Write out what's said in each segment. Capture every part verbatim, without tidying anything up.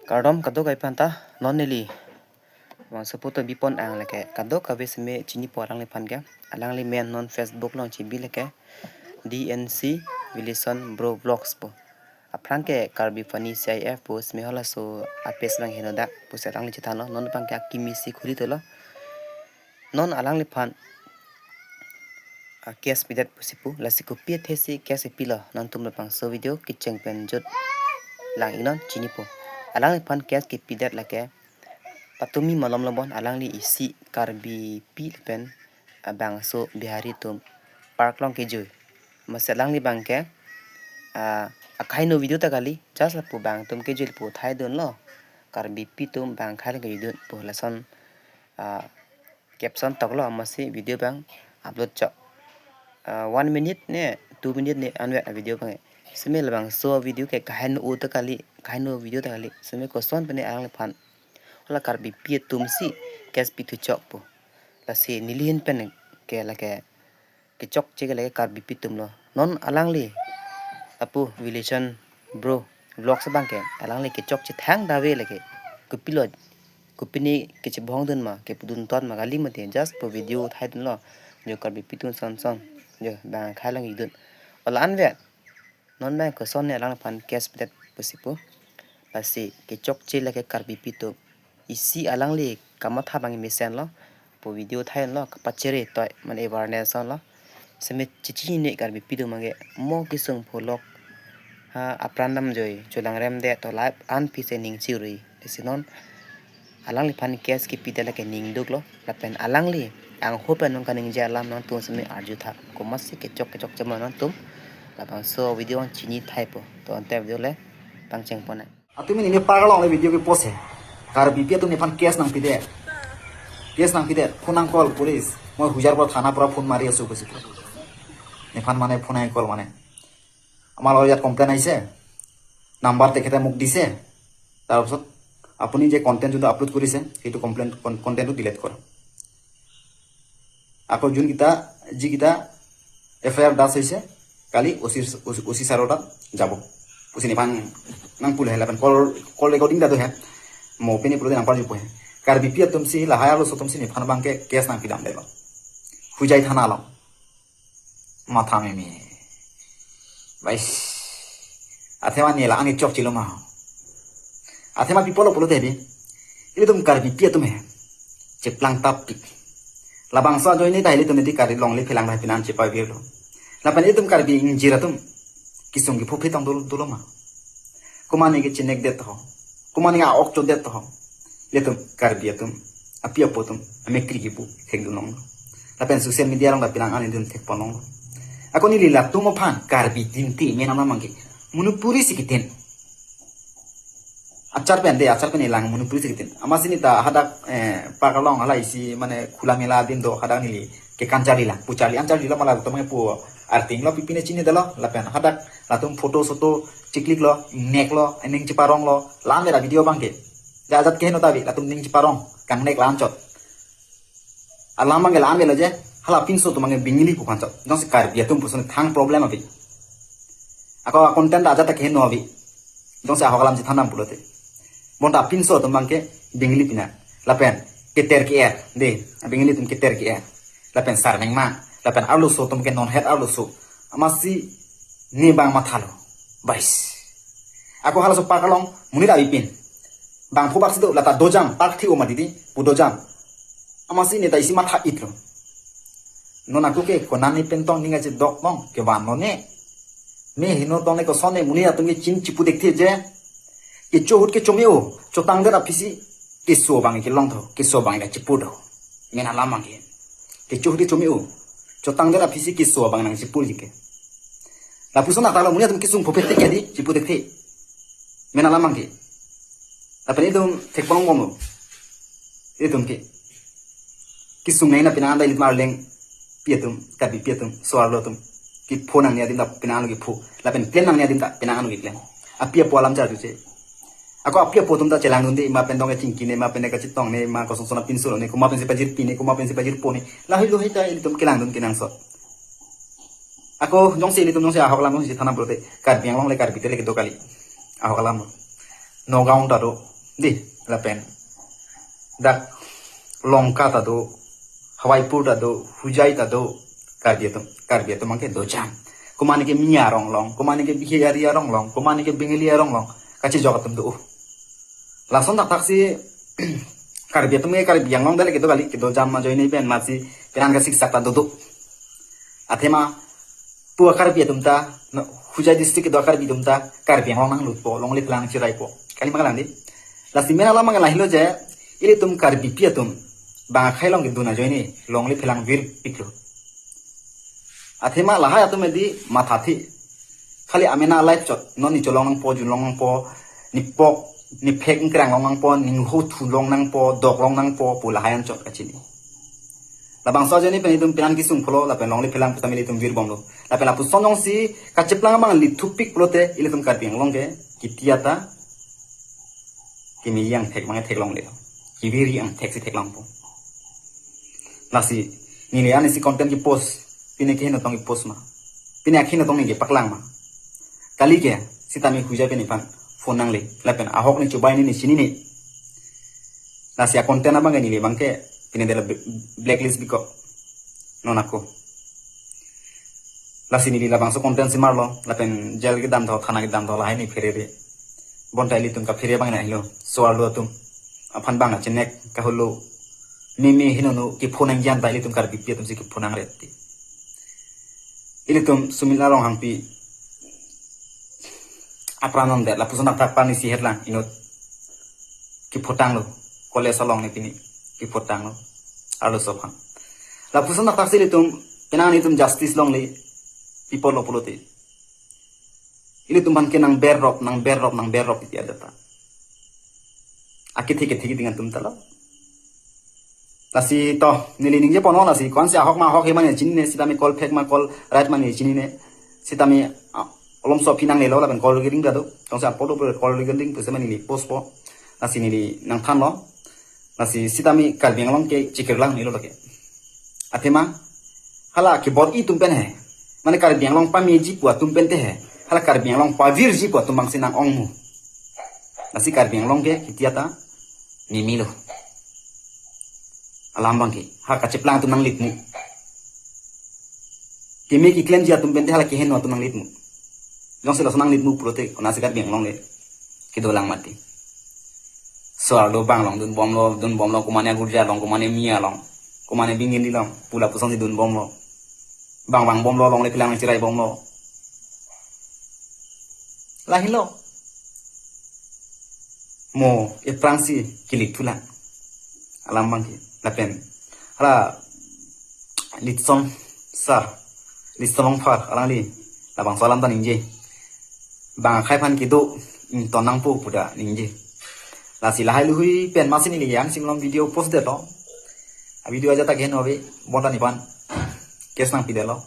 Kardom kadokave aphanta, non neli bangso photo bipon ang lake kadokave seme chinipo alangliphan ke. Alangli men non Facebook along chibi lake D N C Wilson Bro Vlogs pu. Aphrang ke Karbi Funny C I F pu seme halaso a-page abang henodak pusi alangli chethanlo, non abang ke akimi si khuli thulo. Non alangliphan a-case pidet pusi pu, lasi kopi athe si case pilo, nangtum labangso video kecheng pen jut lang-iknon chinipo. Alangliphan case kepidet lake patumi malom lobon, alangli isi Karbipi lapen abangso Bihari atum park along kejui. Amatsi alangli abang ke, ah, akhai no video ta kali, just lapu bang atum kejui lapu thaidunlo. Karbipi atum bang akhai along kejuidun pu lason, ah, caption toklo, amatsi video abang upload chok. Ah, one minute ne, two minute ne anvet a-video abang. Seme labangso video ke kaheno ta kali, kaheno video ta kali. Seme koson pen ne alangliphan hala Karbipi atum si case pithu chok pu. Lasi neli ahin pen ke lake kechokche ke lake Karbipi atumlo. Non alangli apu Wilson Bro Vlogs abang ke alangli kechokche thangta ave lake. Kopilo, kopine kechebongdun ma, kepudun ton ma kali mati, just pu video thaidunlo. Jo Karbipi atum son son, jo bang akhai along idun. Hala anvet non abang koson ne alangliphan case pidet pusi pu. Lasi kechokche lake Karbipi atum. Isi alangli kamatha abang mesenlo. Pu video thaidunlo, kapachere toi mane awareness onlo. Seme chichinine Karbipi atum abang ke mo kesung pholok ha apran namjoi cholangrem det to live an pise ning chirui. Lasi non alangliphan case kepidet lake ningduklo. Lapen alangli angho pen nong kaningje alam nangtum seme arjutha. Komatsi kechok kechokche ma nangtum labangso video an chini thaipo. To ante video le pangcheng pon nang. Atumi nini park along le video ke post he. Karbipi atum nephan case nangpidet. Case nangpidet. Phone nang call police. Moi Hujar pura thana pura phone mari asu pusi. Nephan mane phone nang call mane. আমাৰ ইয়াত কমপ্লেইন আহিছে, নাম্বাৰ তেখেতে মোক দিছে, তাৰপিছত আপুনি যে কণ্টেণ্ট যোনটো আপলোড কৰিছে সেইটো কমপ্লেইন, কণ্টেণ্টটো ডিলিট কৰক। আকৌ যোনকেইটা, যিকেইটা এফ আই আৰ দাস হৈছে, কালি অ চি, অ চি ছাৰৰ তাত যাব। Pusi nephan nangpulo, lapen call, call recording ta do he. Mo pini pulo de nampar jupo he. Karbipi atum si, lahai arloso atum si nephan abang ke case nangpidamdetlo Hojai thana along. Matha meme. Bais. Athema neli la-an chokchelo ma. Athema pi pulo pulote bi. Ilitum Karbipi atum he. Cheplang tap pi. Labangso ajoine ta ilitum neli Karbi longle phelang rai pinan chepa virlo. Lapen ilitum Karbi ingjir atum kesung kephu phetong dul-, dulo ma. Komatne kechinekdet ho. Komatne a-ok chodet ho. Ilitum Karbi atum, api apo atum amekri kipu thekdun longlo. Lapen social media along ta pilang an ilitum thekpon longlo. Ako neli latum aphan Karbi dinti, menam abang ke Manipuri si kitin. Achar pen de, achar pen elang Manipuri si kitin. Amatsi neta hadak, eh, park along hala isi mane khula mela adim do, hadak neli ke kan charli lang, pu charli, an charlilo, mala to mane pu arting lo, pipine chinidetlo, lapen hadak latum photo soto chikliklo, neklo, ening cheparonglo, la-an mera video abang ke. Ja ajat keheno ta bi, latum ning cheparong, kangnek la-an chot. Alam abang ke la-an avelo je, hala pinso atum abang ke Bengali pu aphan chot. Jongsi Karbi atum puson thang problem avi. Ako a-content ajat ta keheno avi. Jongsi ahok alam si thandam pulote. Bonta pinso atum abang ke Bengali pina. Lapen keter ke-er, de, Bengali atum keter ke-er. Lapen sarmengma, lapen arloso atum ke non het arloso. Amatsi ne abang mathalo. Bais. Ako halaso park along monit avi pin. Bang phu bak si do, lata dojam, park thi-o ma didi, pu dojam. Amatsi neta isi matha-itlo. Non ako ke konane pentong ning aje dok tong, kevanlo ne. Me heno tong ne koson ne monit atum ke chin chipu dekthe je. Kecho ahut kecho me-o, chotangdet aphisi keso abang kelong tho, keso abang ke chipu do. Mena lam abang ke. Kecho ahut kecho me-o, chotangdet aphisi keso abang nang chipu ji ke. Lapuson atalo monit atum kesung phopet te ke di, chipu dekthe. Mena lam abang ke. Lapen itum thekpon longbomlo. Itum ke kesung nangji na pina anda ilit marleng pi atum, Karbipi atum, so-arlo atum. Kepho nangne adim ta pina alo kepho. Lapen klem nangne adim ta pina alo keklem. Api apo alam charjuche. Ako api apo atum ta chelangdunde, ma pen dong kachingki ne, ma pen kachetong ne, ma koson son apinso lo ne, komat pensi pajirpi ne, komat pensi pajirpo ne. Lahei lohei ta ilitum kelangdun kenangsot. Ako jongsi ilitum jongsi ahok alam jongsi thandam pulote, Karbi Anglong le Karbi te le kedo kali. Ahok alam. Nagaon ta do, Di, lapen dak Lanka ta do, Hawaipur ta do, Hojai ta do, Karbi atum, Karbi atum abangke dojam. Komane ke Miya arong along, komane ke Bihari arong along, komane ke Bengali arong along, kachejok atum do. Lason thakthak si Karbi atum ke Karbi Anglong dale kedo kali, kedojam ajoine pen masi penang kasiksak ta dodo. Athema pu a-Karbi atum ta, no, Hojai district kedo a-Karbi atum ta Karbi Anglong nanglutpo, longle phelang chiraipo. Kali ma kalang di. Lasi mena alam abang lahelo je, ilitum Karbipi atum bang akhei along kedun ajoine longle phelang virpiklo. Athema lahai atum edi mathathe. Khali amena life chot, non ne cholong nangpo, junlong nangpo, ne pok, ne phek nkrang long nangpo, ne ho thu long nangpo, dok long nangpo, pu lahai an chot kachini. Labangso ajoine pen itum penang kesung pholo, lapen longle phelang pu tame ilitum virbomlo. Lapen lapuson jongsi kacheplang abang lithupik pulote, ilitum Karbi Anglong ke, kiti ata, kemeji angthek abang theklongle. Keviri angthek si theklongpo. Lasi, neli anisi content kepost, pine keheno tong kepost ma. Pine akheno tong ne kepaklang ma. Kali ke, sitame Hojai pen nephan phone nangle. Lapen ahok ne chobai ne ne chinine. Lasi a-content abang ke neli abangke, pine dela bl-, blacklist bikok. Non ako. Lasi neli labangso content si marlo, lapen jail kedam tho, thana kedam tho, lahai ne pherere. Bonta ilitum kaphere abang lahelo, so-arlo atum. Aphan bang achenek kaholo. Meme henono kepho nangji anta ilitum Karbipi atum si kepho nangret ti. Ilitum Sumila Ronghangpi apran non det, lapuson thakthak pani si hetlang inut. Kepho tanglo, college along ne pini. Kepho tanglo. Arloso aphan. Lapuson thakthak si ilitum, penang ilitum justice longle, people lo pulote. Ilitum aphan ke nangberrop, nangberrop, nangberrop iti adata. Akethe kethe keding atum ta lo. Lasi to, neli ningje ponlo lasi, ko-ansi ahok ma ahok he ma ne chinine, sitame kol phek ma kol right ma ne chinine, sitame, ah, olom so phi nanglelo lapen kol ring ta do, tongsi apor do kol ring pusi ma neli postpo, lasi neli nangthanlo, lasi sitame Karbi Anglong ke chikirlang nelo lake. Athema, hala kebor-i atum pen he, mane Karbi Anglong pameji pu atum pen te he, hala Karbi Anglong pavirji pu atum abang si nang-ong mu. Lasi Karbi Anglong ke kiti ata, meme lo. Alam abangke, ha kacheplang atum nanglit mu. Keme keklemji atum pen te hala keheno atum nanglit mu. Jongsi laso nanglit mu pulote, konatsi Karbi Anglong le kedolang mati. So-arlo bang along dunbomlo, dunbomlo, komane Gurja along, komane Miya along, komane Bengali along, pu lapuson si dunbomlo. Bang vangbomlo, longle phelang chirai bomlo. Lahelo. Mo aphrangsi kilik thulang. Alam abangke. Lapen. Hala Litson sir. Litson Rongphar. Alangli. Labangso alam ta ningje. Bang akhei aphan kedo. Ington nangpo pu ta ningje. Lasi lahai luhui pen masi neli ansi malom video post detlo. A-video ajat ta keheno ave. Bonta nephan. Case nangpi detlo.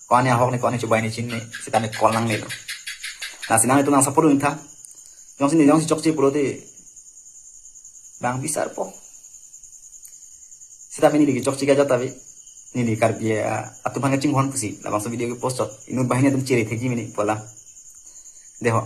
Ko-an ahok ne, ko-an chobai ne chinine, sitame kol nanglelo. Lasi nanglitum nang support dun tha. Jongsi ne jongsi chokche pulote bang bisarpo. Sitame neli kechokche ke ajat ave. Neli Karbi, ah, atum aphan kachinghon pusi labangso video kepost chot. Inut banghini atum chere thekji mene pu alam. Deho.